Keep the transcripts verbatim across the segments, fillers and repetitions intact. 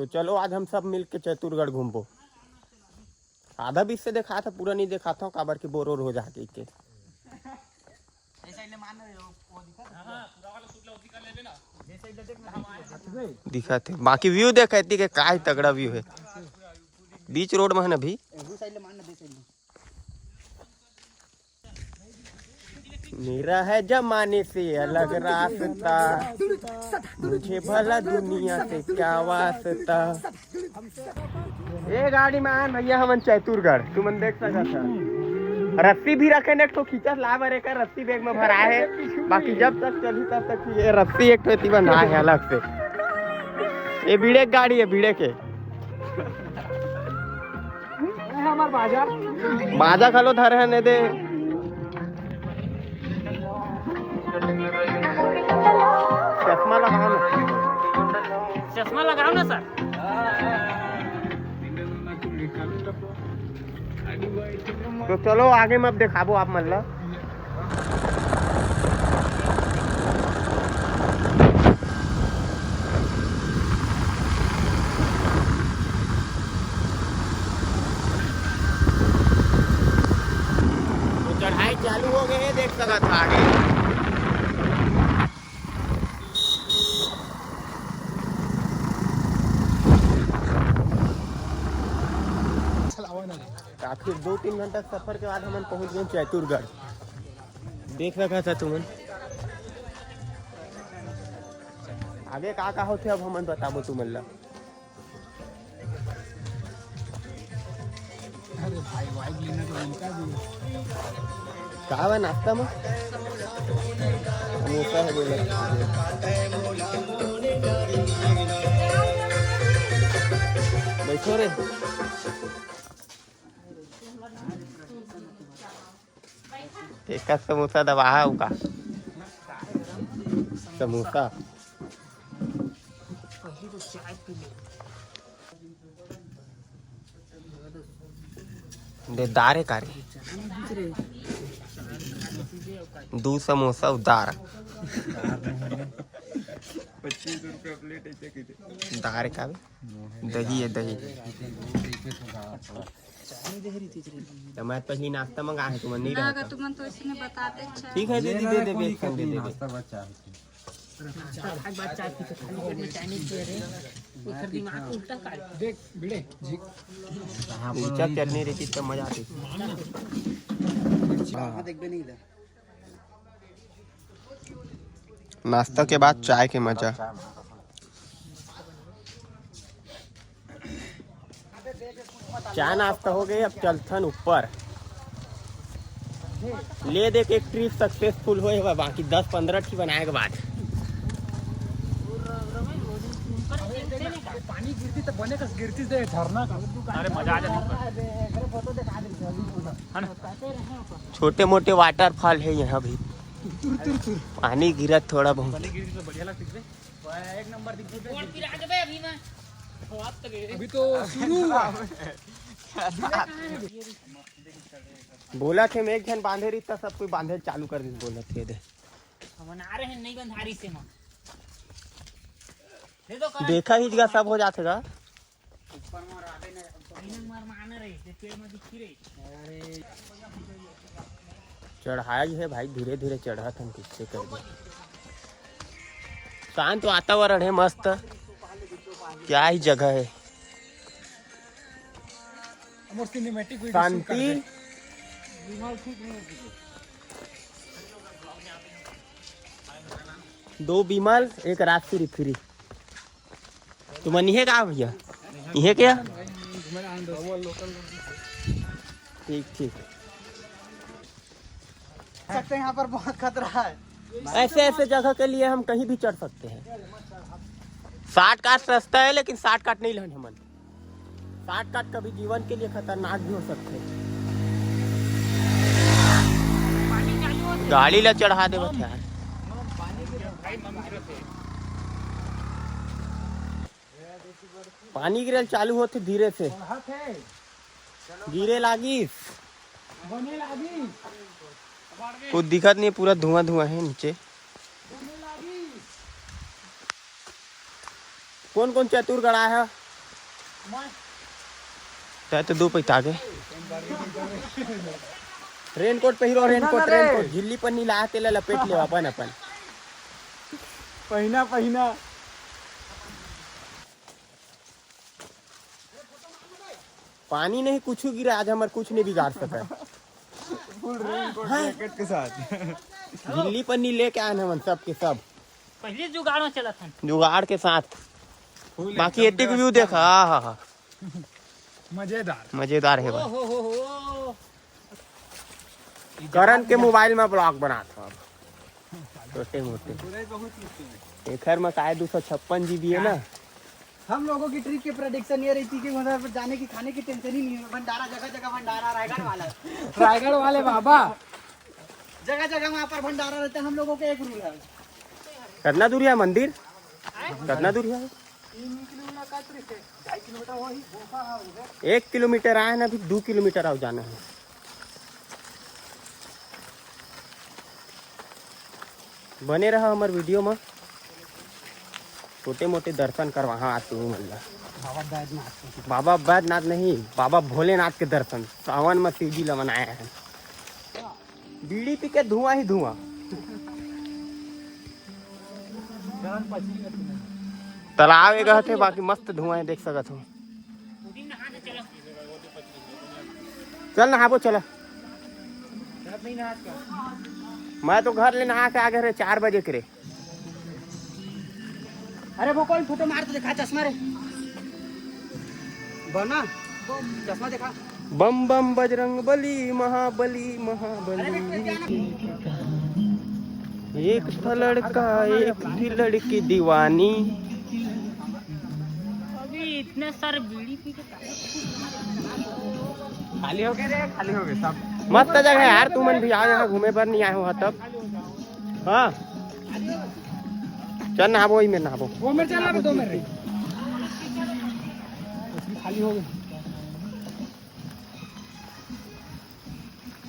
तो चलो, आज हम सब मिल के चैतुरगढ़ घूमबो। आधा बीच से देखा था, पूरा नहीं देखा था, काबर की बोर हो जा के। दिखा थे बाकी व्यू देख, एती के का ही तगड़ा व्यू है। बीच रोड में है ना अभी। मेरा है जमाने से अलग रास्ता, मुझे भला दुनिया से क्या वास्ता। ए गाड़ी में आन भैया, हमन चैतुरगढ़, तुमन देख सकत ह। रस्सी भी रखे ने, एक ठो खींचत ला बर एकर रस्सी बैग में भरा है, बाकी जब तक चली तब तक ये रस्सी एक ठो एती बना है अलग से। ये बीड़े के गाड़ी है, बीड़े के। बाजा घलो धरे हे ने दे। चश्मा लगाओ ना। चश्मा लगाओ ना सर। तो चलो आगे मैं अब दिखाबो आप मन ला। तो चढ़ाई चालू हो गए है, देख सकत ह आगे। आखिर दो तीन घंटा सफर के बाद हमन पहुंच गए चैतुरगढ़। देख सकत ह तुमन आगे का का होथे, अब हमन बताबो तुमन ला। अरे भाई, वाइब लेना तो बनता भी है। का बा नाश्ता में? समोसा है बोला। बैठो रे। एका समोसा दबाहा होगा। समोसा। दे दार है का रे? दू समोसा उधार। पच्चीस रुपया प्लेट ऐसे की। दार का बे? दही है, दही। तो मैं पहली नाश्ता मंगा है, तुमन नहीं ना, रहता। अगर तुमन तो इसने बताते अच्छा। ठीक है, दे दी, दे दे, कोई एक दिक्कत दे नहीं, दे। नाश्ता बच्चा है। नाश्ता खाए के बाद चाय पीते, खाली पेट में चाय नहीं पिए रे। एकर दिमाग उल्टा काट। देख भिड़े जी। मिर्चा चटनी रहती तब मजा आती। हाँ। नाश्ता के बाद चाय के मजा। चाय नाश्ता हो गए, अब चलथन ऊपर। ले दे के एक ट्रिप सक्सेसफुल होए हवय, बाकी दस पंद्रह ठी बनाए के बाद। पानी गिरती तो बने कस गिरती दे झरना का। अरे मजा आ जाती ऊपर। है ना? छोटे मोटे वाटरफॉल है यहाँ भी। तुर, तुर, तुर। पानी गिरत थोड़ा बहुत। पानी गिरती तो बढ़िया लगती है। एक नंबर दिखती है। गोड़ पिरा देबे अभी मैं। अभी तो शुरू हुआ। बोला थे मैं एक झन बांधे रही, सब कोई बांधे चालू कर दी, बोला थे दे। हम आ रहे हैं, नहीं बंधारी से मां। दे दो कर। देखा ही जगह सब हो जाते गा। ऊपर में और आगे नहीं, ऊपर में। मार मारना रही, ये पेड़ में दिखी रही। अरे। चढ़ाई है भाई, धीरे धीरे चढ़त हन, किससे कर दे। शांत वातावरण है, मस्त। क्या ही जगह है। शांति। दो विमल, एक राजश्री फ्री। तुमन इहे का भैया? इहे क्या? ठीक, ठीक। सकते हैं, यहाँ पर बहुत खतरा है। ऐसे ऐसे जगह के लिए हम कहीं भी चढ़ सकते हैं। शॉर्टकट रास्ता है, लेकिन शॉर्टकट नहीं लेन हमन। शॉर्टकट कभी जीवन के लिए खतरनाक भी हो सकते हैं। गाड़ी ला चढ़ा देवत यार। पानी गिरल चालू होथे धीरे से। गिरे लागिस। कुछ दिखत नहीं, पूरा धुआं धुआं है नीचे। कौन कौन चैतुरगढ़ आए हे? तै तो दू पैसा आगे। रेनकोट पहिरो, रेनकोट, रेनकोट। झिल्ली पन्नी ला, तेला लपेट ले अपन, अपन। पहिना, पहिना। पानी नहीं कुछ गिरा, आज हमर कुछ नहीं बिगाड़ सके। फुल रेनकोट जैकेट के साथ। झिल्ली पन्नी लेके आए हन हमन, सब के सब। पहले जुगाड़ में चलत हन। जुगाड़ के साथ। फुल बाकी एकदम एतिक व्यू व्यवस्था देखा, में। आहा हा। मजेदार। मजेदार हे ओ भाई। हो हो हो। करण के मोबाइल में ब्लॉग बनात हव अब। छोटे मोटे। एखर में काय दो सौ छप्पन जीबी है ना। हम लोगों की ट्रिप की प्रेडिक्शन ये रहती कि उधर पर जाने की, खाने की टेंशन ही नहीं है। भंडारा, जगह जगह भंडारा, रायगढ़ वाला। रायगढ़ वाले बाबा। जगह जगह वहाँ पर भंडारा रहता है। हम लोगों का एक रूल है। कितना दूर है मंदिर? कितना दूर है? एक किलोमीटर आए ना, अभी दो किलोमीटर आउ जाना है। बने रहा हमर वीडियो में, छोटे मोटे दर्शन करवाहा आज तुमन ला। बाबा बैद्यनाथ के। बाबा बैद्यनाथ नहीं, बाबा भोलेनाथ के दर्शन। सावन में शिव जी ला मनाए हे। बीड़ी पी के धुआं ही धुआं। तालाब एक हे, बाकी मस्त धुआं हे, देख सकत हो। चल नहाबो, चला। मैं तो घर ले नहा के आ गे रे, चार बजे के रे। अरे वो कोई फोटो मार तो दिखा चश्मा रे। बना, चश्मा दिखा। बम बम बजरंग बली, महाबली, महाबली। एक था लड़का, एक थी लड़की दीवानी। अभी इतने सारे बीड़ी पी के खाली हो गए रे, खाली हो गए सब। मस्त जगह है यार, तुमन भी आओ यहाँ घूमे बर, नहीं आए हो तब। हाँ, चल नहाबो, वही में नहाबो। वो में चल ना, दो में रे। खाली हो गए।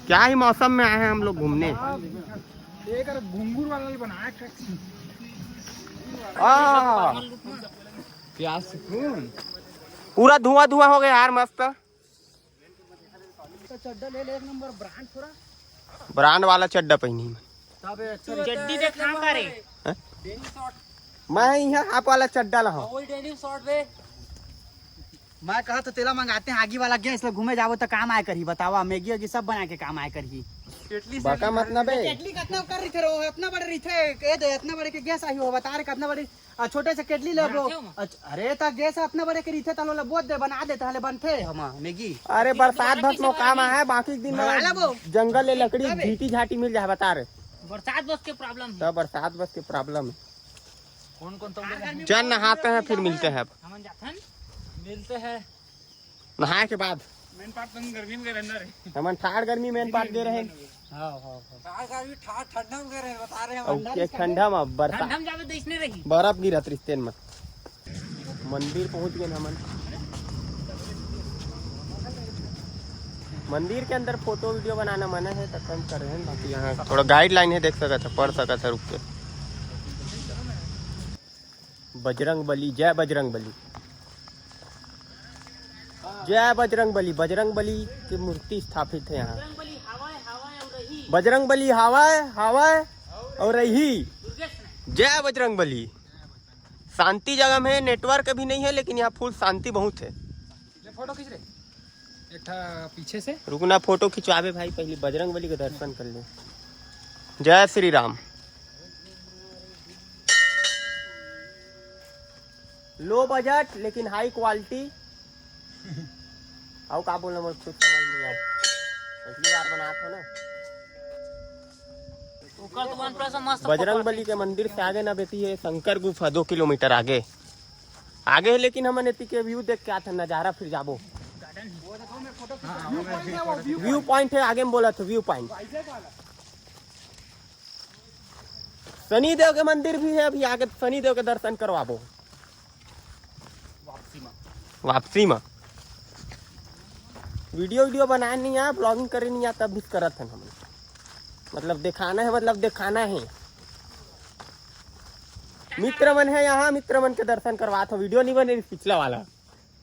क्या ही मौसम में आए हैं हम लोग घूमने। एक अरे घुंगुर वाला भी बनाया है। आ, क्या सुकून। पूरा धुआं धुआं हो गया यार, मस्त। तो चड्डा ले ले, एक नंबर ब्रांड पूरा। ब्रांड वाला चड्डा पहनी मैं। तब अच्छा चड्डी देख कहाँ का रे? हैं? Denim short. मैं यहाँ हाफ वाला चड्डा ला हूँ। वही डेनिम शॉर्ट बे। मैं कहा तो तेला मंगाते हैं, आगी वाला गैस ला घूमे जाबो तो काम आए करही, बतावा, मैगी वैगी सब बना के काम आए करही। केटली से बका मत ना बे। केटली कितना कर रही थे रो, इतना बड़े रही थे, कह दे, इतना बड़े के गैस आई हो, बता रे, कितना बड़े आ, छोटे से केटली लेबो। अच्छा, अरे, त गैस अतना बड़े के रहिथे, त लोला बोत दे, बना देते हले, बनथे हम मैगी। अरे, बरसात भर में काम आए, बाकी दिन में जंगल ले लकड़ी, घीटी झाटी मिल जाए, बता रे। बरसात बस के प्रॉब्लम है। त बरसात बस के प्रॉब्लम है। कौन कौन तो चल, नहाते हैं, फिर मिलते हैं अब। हमन जाथन, मिलते हैं। नहाए के बाद। मेन पार्ट तो गर्मी में रहना रे। हमन ठाड़ गर्मी मेन पार्ट दे रहे। हाँ, हाँ, हाँ। ठाड़ गर्मी, ठाड़ ठंडा में रहे, बता रहे हैं। अउ एक ठंडा में बरसात। ठंडा में जाबे तो इसने रही। बर्फ गिरत रिस्तेन में। मंदिर पहुंच गए हमन। मंदिर के अंदर फोटो वीडियो बनाना मना है, तो कम कर रहे हैं, बाकी यहाँ थोड़ा गाइडलाइन है, देख सकत है, पढ़ सकत है, रुक के। बजरंग बली, जय बजरंग बली, जय बजरंग बली। बजरंग बली की मूर्ति स्थापित है यहाँ। बजरंग बली हावय, हावय और रही। जय बजरंग बली। शांति जगह में है, नेटवर्क भी नहीं है, लेकिन यहाँ फुल शांति बहुत है। ले फोटो खींच रे। एक ठा पीछे से। रुकना, फोटो खिंचवावे भाई, पहले बजरंग बली के दर्शन कर ले। जय श्री राम। लो बजट लेकिन हाई क्वालिटी। अउ का बोलना, मोर खुद समझ नहीं आए, पहली बार बनात हो ना। ओकर तो वन प्लस मस्त बजरंग बली के मंदिर से आगे ना बेटी है शंकर गुफा, दो किलोमीटर आगे। आगे है, लेकिन हमन एती के व्यू देख के आथन, नजारा फिर जाबो। व्यू पॉइंट है, आगे में बोला था व्यू पॉइंट। शनि देव के मंदिर भी है, अभी आगे शनि देव के दर्शन करवाबो। वापसी में। वापसी में। वीडियो, वीडियो बनाए नहीं आ, ब्लॉगिंग करे नहीं आ, तब भी करत हन हमन। मतलब दिखाना है, मतलब दिखाना है। मित्र मन है यहाँ, मित्र मन के दर्शन करवात हो। वीडियो नहीं बने पिछला वाला।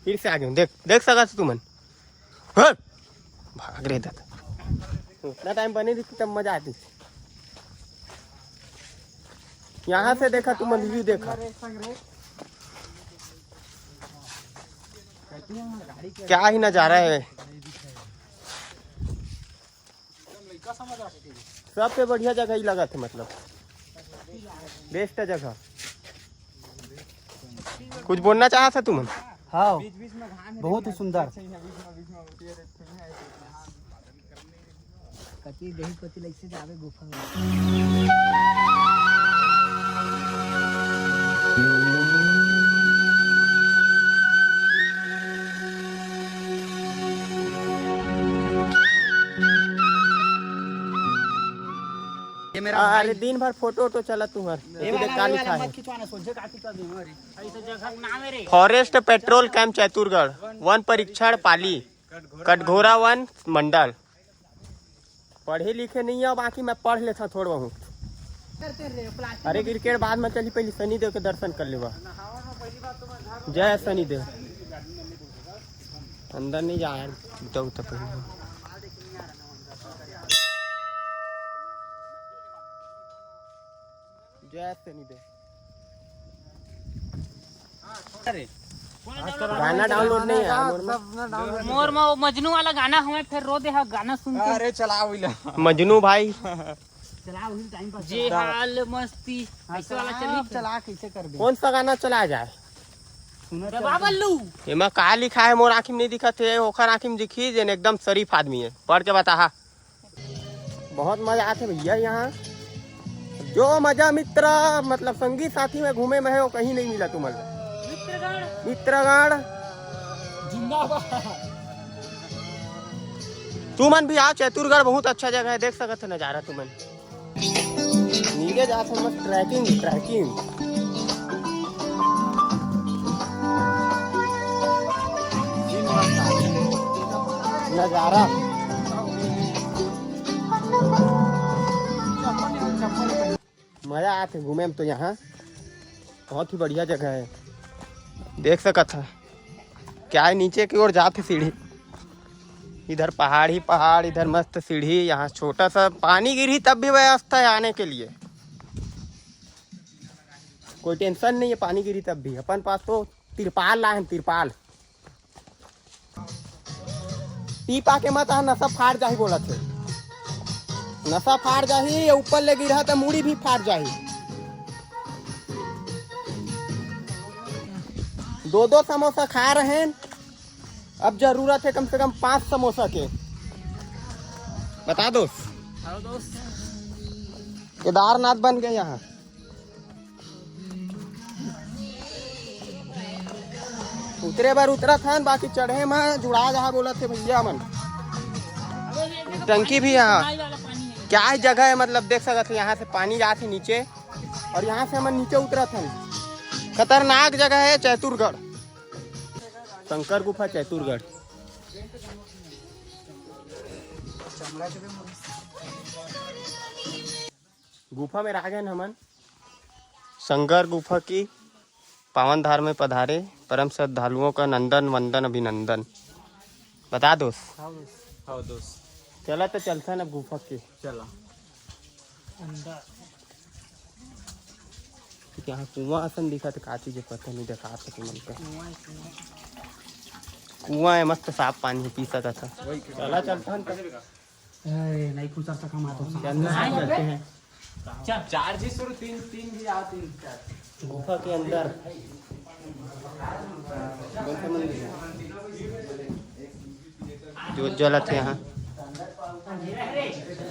फिर से आ गए, देख, देख सकत हो तुमन। हट! भाग रे दादा, उतना टाइम बने रही तब मजा आती। यहाँ से देखा तुमन, व्यू देखा, क्या ही नजारा है। सबसे बढ़िया जगह ही लगा थे, मतलब बेस्ट जगह। कुछ बोलना चाहा था तुमन? हाँ, बहुत ही सुंदर। कति देही कति लइसे जावे गुफा में। ये मेरा अरे भाई। दिन भर फोटो वोटो चला तुम्हार। ये वाला, का ये लिखा वाला है? मत खिंचवाना, सोझे का खिंचवा दे हमारी। ऐसे जगह के नाम है रे। फॉरेस्ट पेट्रोल कैंप चैतुरगढ़, वन परीक्षण पाली, कटघोरा वन मंडल। पढ़े लिखे नहीं है, बाकी मैं पढ़ लेता थोड़ा बहुत। अरे गिरकेट बाद में चली, पहले शनि देव के दर्शन कर लेवा। जय शनि देव। अंदर नहीं जा यार, जूता उता पहन। जय शनि देव। अरे गाना डाउनलोड नहीं है, मोर में। मोर में वो मजनू वाला गाना हमें फिर रो दे हा गाना सुन के। अरे चलाओ इला। मजनू भाई। चलाओ, उही टाइम पास। जे हाल मस्ती, हाँ, ऐसे वाला चला, चली। चला कैसे कर दे? कौन सा गाना चला जाए? सुनो, चल। बाबल्लू। एमा का लिखा है, मोर आँखी में नहीं दिखत है, ओखर आँखी में दिखी, जेन एकदम शरीफ आदमी है। पढ़ के बताहा। बहुत मजा आथे भैया यहाँ। जो मजा मित्र, मतलब संगी साथी में घूमे में है, वो कहीं नहीं मिला तुमन। मित्रगण। मित्रगण। जिंदाबाद। तुमन भी आओ, चैतुरगढ़ बहुत अच्छा जगह है, देख सकत है नजारा तुमन। नीचे जात है मस्त ट्रैकिंग, ट्रैकिंग। नजारा। मजा आथे घूमे में तो यहाँ। बहुत ही बढ़िया जगह है, देख सकत है। क्या है, नीचे की ओर जात है सीढ़ी, इधर पहाड़ ही पहाड़, इधर मस्त सीढ़ी। यहाँ छोटा सा पानी गिरही तब भी व्यवस्था है आने के लिए, कोई टेंशन नहीं है। पानी गिरही तब भी अपन पास तो तिरपाल लाए हैं, तिरपाल। पी पा के मत आ, नसा फाट जाही बोलत हे। नसा फाट जाही, ये ऊपर ले गिरहा त मुड़ी भी फाट जाही। दो दो समोसा खा रहे हैं, अब जरूरत है कम से कम पाँच समोसा के। बता दोस्त। हाँ दोस्त। केदारनाथ बन गए यहाँ। उतरे बर उतरत हन, बाकी चढ़े म जुड़ा जहा बोलत हे भैया मन। टंकी भी यहाँ क्या है जगह है, मतलब देख सकत हे, यहाँ से पानी जात हे नीचे और यहाँ से हमन नीचे उतरत हन। खतरनाक जगह है चैतुरगढ़, शंकर गुफा चैतुरगढ़। गुफा में रह गए हमन। शंकर गुफा की पावन धार में पधारे परम श्रद्धालुओं का नंदन वंदन अभिनंदन। बता दोस्त। हाँ दोस्त। चला तो चलथन अब गुफा के। चला। अंदर। यहाँ कुआं असन दिखत हे, का चीज हे पता नहीं, देखा सके मन का। कुआं हे, कुआं। कुआं हे, मस्त साफ पानी हे, पी सकत हे। वही कुआं। चला चलथन। अरे, नहीं कुछ ऐसा कमाता हूँ। चलते हैं। चल। चार जी शुरू, तीन, तीन भी आ, तीन, चार। गुफा के अंदर कौन सा मंदिर है? जो जलत है यहाँ,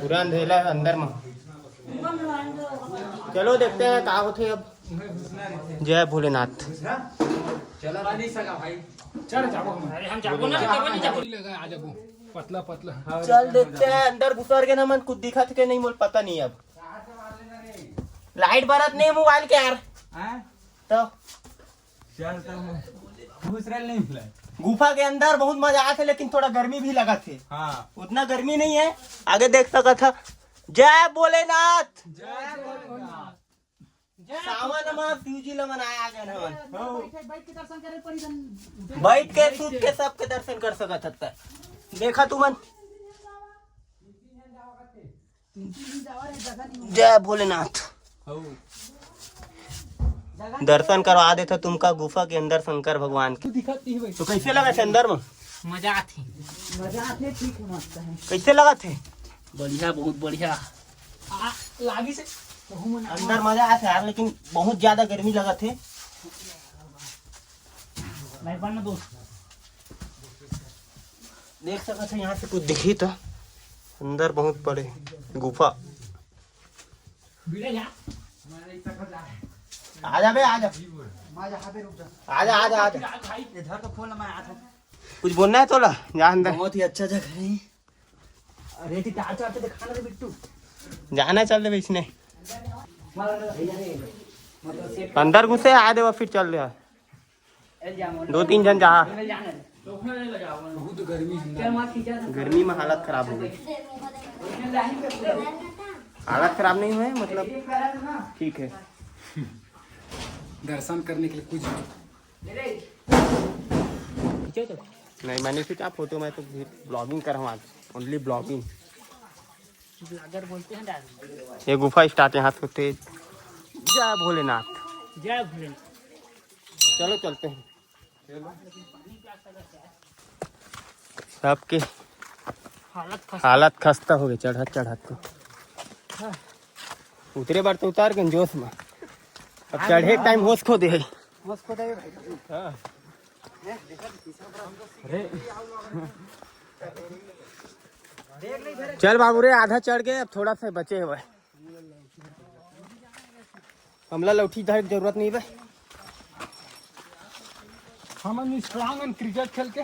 पूरा अंधेला है अंदर में। चलो देखते हैं का होथे अब। जय भोलेनाथ। चला नहीं सका भाई। चल जाबो हम। अरे हम जाबो ना, जाबो नहीं जाबो। लगा, आ जाबो। पतला पतला। चल देखते हैं, अंदर घुसर के ना मन कुछ दिखत के नहीं, मोल पता नहीं अब। लाइट बरत नहीं मोबाइल के यार। हाँ? तो चल तो घुसरल नहीं मिला। गुफा के अंदर बहुत मजा आथे, लेकिन थोड़ा गर्मी भी लगत हे। हाँ। उतना गर्मी नहीं है, आगे देख सकत ह। जय भोलेनाथ। जय भोलेनाथ। सावन मा शिव जी ला मनाए आ गए हवन। बैठ के, बैठ के दर्शन करे पड़ी। बैठ के, सुत के सबके दर्शन कर सकत हत। देखा तुमन, जय भोलेनाथ। दर्शन करवा देथव तुमका गुफा के अंदर शंकर भगवान के। तो कैसे लगा थे अंदर में? मजा आथे। मजा आथे, ठीक है, मस्त है। कैसे लगा थे? बढ़िया, बहुत बढ़िया। आ, लागी से। अंदर मजा आथे यार, लेकिन बहुत ज्यादा गर्मी लगा थे। नहीं पढ़ना दोस्त। देख सकत है, यहाँ से कुछ दिखी तो अंदर बहुत बड़े गुफा। आ जा बे, आ जा। आ जा, हाँ बे, रुक जा। आ जा, आ जा, आ जा। इधर तो खोल, मैं आता हूँ। कुछ बोलना है तोला? जा अंदर। बहुत ही अच्छा जगह है। अरे, ती टार्च वार्च दिखा ना रे बिट्टू। जाना चल दे इसने। अंदर घुसे, आ देवा, फिर चल दे। दो तीन जन जा। बहुत गर्मी है। गर्मी में हालत खराब हो गई। हालत खराब नहीं हुए, मतलब ठीक है। दर्शन करने के लिए कुछ नहीं, मैंने सोचा फोटो, मैं तो ब्लॉगिंग कर रहा हूँ आज, ओनली ब्लॉगिंग। ब्लॉगर बोलते हैं डाल। ये गुफा स्टार्ट यहाँ से होते। जय भोलेनाथ। जय भोलेनाथ। चलो चलते हैं। सबके हालत खस्ता। हालत खस्ता हो गई चढ़त चढ़त तो। उतरे बार तो उतार गन जोश में, अब चढ़े टाइम होश खो दे है। होश खो दे भाई। चल बाबू रे, आधा चढ़ गए, अब थोड़ा सा बचे हुए। हमला लौठी धरे के जरूरत नहीं बे। हमन स्ट्रांग एंड क्रिकेट खेल के।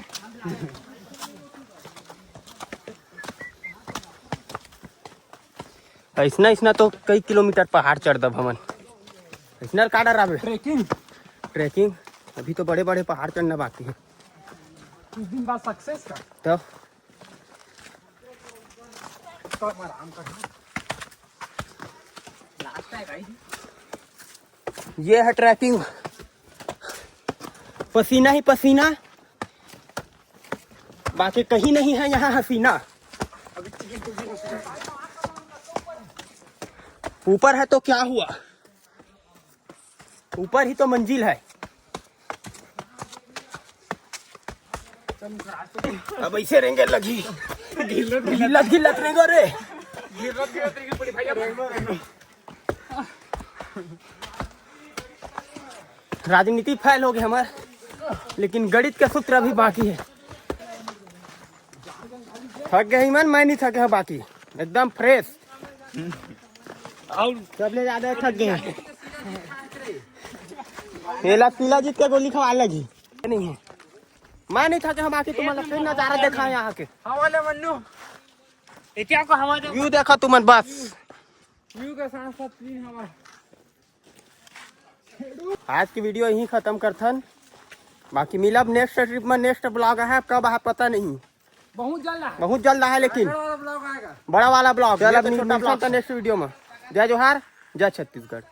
ऐसना ऐसना तो कई किलोमीटर पहाड़ चढ़ दब हमन। ऐसना का डर आवे? ट्रेकिंग। ट्रेकिंग। अभी तो बड़े बड़े पहाड़ चढ़ना बाकी है। कुछ दिन बाद सक्सेस का। तो ये है ट्रैकिंग, पसीना ही पसीना, बाकी कहीं नहीं है यहाँ हसीना। ऊपर है तो क्या हुआ, ऊपर ही तो मंजिल है। अब ऐसे रेंगे लगी, गिल्लत गिल्लत रेंगो रे। राजनीति फेल हो गए हमार, लेकिन गणित का सूत्र अभी बाकी है। थक गए मन, मैं नहीं थके हूँ, बाकी एकदम फ्रेश। और सबले ज्यादा थक गए हैं। ये ला पीला जीत के गोली खवा लगी नहीं है। मैं नहीं थके हूँ, बाकी तुम्हारा फिर नजारा देखा यहाँ के। हवा ले मन्नू। ए, क्या को हवा दे? व्यू देखा तुमन बस। व्यू के साथ साथ तीन हवा। आज की वीडियो यहीं खत्म करथन, बाकी मिलब नेक्स्ट ट्रिप में, नेक्स्ट ब्लॉग है, कब है पता नहीं। बहुत जल्द है। बहुत जल्द है, लेकिन बड़ा वाला ब्लॉग आएगा। बड़ा वाला ब्लॉग, ये चल तो अभी छोटा मिलते हैं ब्लॉग। नेक्स्ट वीडियो में। जय जोहार, जय छत्तीसगढ़।